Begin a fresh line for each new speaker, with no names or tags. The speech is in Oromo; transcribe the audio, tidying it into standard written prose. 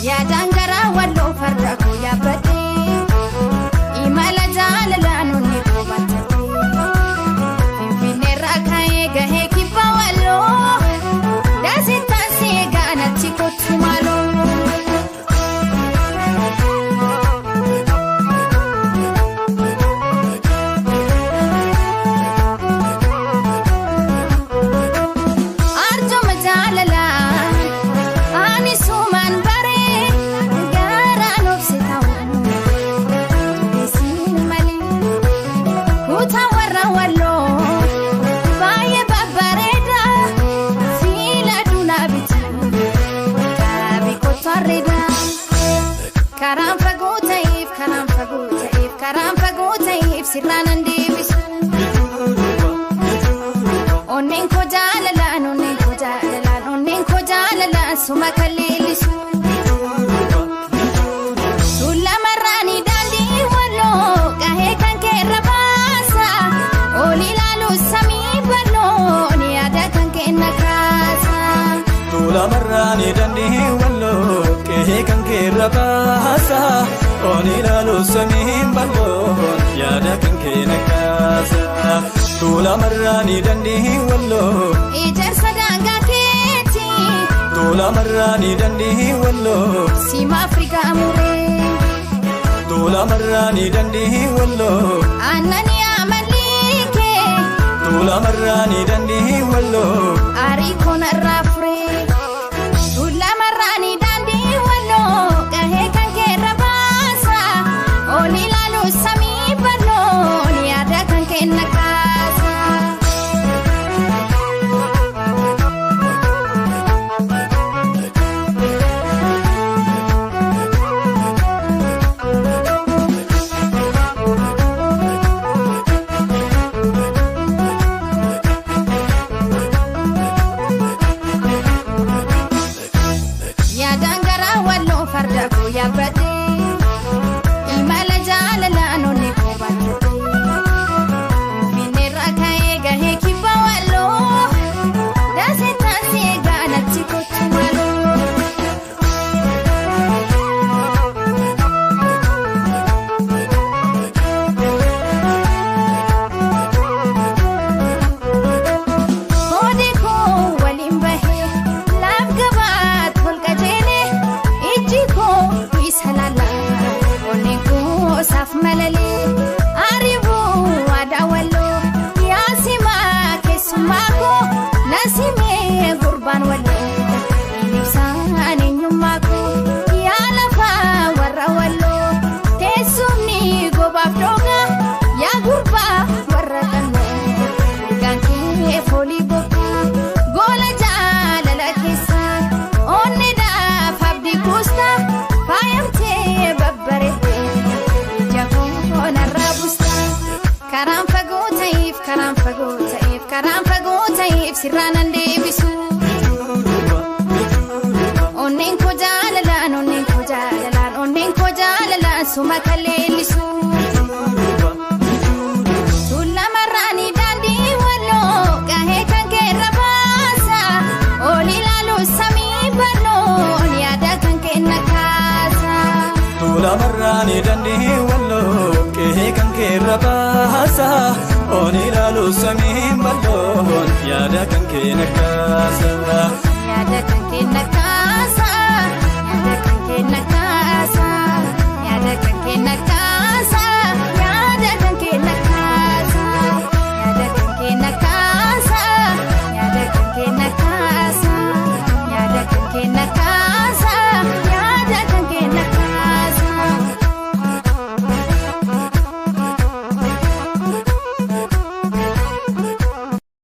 Yaadaan garaa walloo farda koo yaabbadhee imala jaalalaan onnee koo battadhee Finfinneerraa ka'ee gahee kibba walloo daasittaan si eegaa natti kottu maaloo. Arjuma jaalalaa ani sumaan baree garaan obse ta'uun dubbisiin malee kutaa warra walloo baay'ee babbareeda fiila dunaa bituu gaabii kottu arreeda. Karaan fagoo ta'eef karaan fagoo ta'eef karaan fagoo ta'eef sirraan an deebisu. Onneen koo jaalalaan onneen koo jaalalaan onneen koo jaalalaan suma kan leellisu. Tuulamarraanii daandii walloo gahee kan keerra baasa. Ol ilaaluu samii bal'oon yaada kan kenna kaasa.
Tuulamarraanii dandii walloo qe'ee kan keerra baasa. Oon ilaalu samiin bal'oon yaada kan keenya kaasa. Tuulamarraanii dandii walloo
Ijaarsa daangaa keetii
Tuulamarraanii dandii walloo
siima Afrikaa muree.
Tuulamarraanii dandii walloo
Aannan yaa kee
Tuulamarraanii dandii walloo
aarii koonarraa furee. Tuulamarraanii daandii walloo gahee kan keerra baasa. Ol ilaaluu samii bal'oon yaada kan kenna kaasa. Yaadaan garaa walloo farda koo yaabbadhee imala jaalalaan onnee koo battadhee Finfinneerraa ka'ee gahee kibba walloo daasittaan si eegaa natti kottu maaloo. Koodi koo waliin bahee laaf gabaat ol qajeelee ijji koo isa laalaa onneen koo saaf malalee ariibuu aadaa walloo yaasimaa keessummaa koo nasimee gurbaan walloo ibsaan eenyummaa koo yaa lafaa warra walloo teessumni gobaaf dhoogaa yaa gurbaa warra qannoo. Ilkaan kee foolii bokkaa goola jaalala keessaa onni dhaaf abdii kuustaa faayamtee babbareeddee ija koonarraa buustaa. Karaan fagoo ta'eef karaan fagoo ta'eef karaan fagoo ta'eef sirraan an deebisu. Onneen koo jaalalaan onneen koo jaalalaan onneen koo jaalalaan suma kan leellisu. Tuulamarraanii daandii walloo gahee kan keerra baasa. Ol ilaaluu samii bal'oon yaada kan kenna kaasa.
Tuulamarraanii dandii walloo qe'ee kan keerra baasa. Oon ilaalu samiin bal'oon yaada kan keenya kaasa.
Yaada kan kenna kaasa.